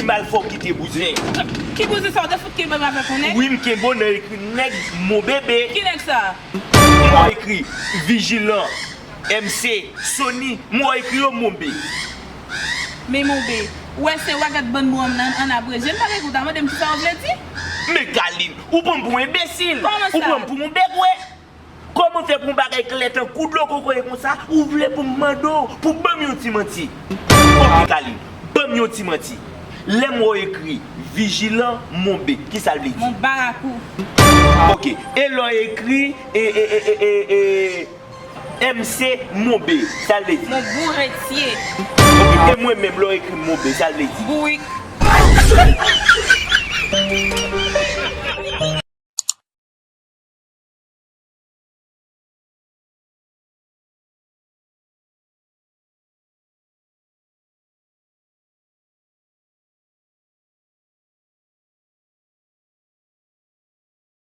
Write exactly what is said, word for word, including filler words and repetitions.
M al fè w kite bouzen. Ki bouzen sa w te fout kenbe m avèk yon nèg? Wi, m kenbe w nan ekri nèg, mon bebe. Ki nèg sa? M wè w ekri vijilan, M C, Sony, m wè w ekri yo, mon bebe. Men mon bebe, ou wè se wagat bann mo an nan an abreje. M pa gen kou ta mande m kisa w vle di? Men Kaline, ou pran m pou enbesil. Kòman sa? Ou pran m pou yon bègwè. Kòman fè pou yon bagay klè tankou dlo kokoye konsa, ou vle pou m mande w pou ban m yon ti manti? Ok, Kaline, ban m yon ti manti. Lè m wè w ekri vijilan, mon bebe, kisa l vle di? Mon barakou. Ok, e lè w ekri e, e, e, e, e, e, M C, mon bebe, sa l vle di? Mon bouretye. Ok, e mwen menm, lè w ekri mon bebe, sa l vle di? Bourik.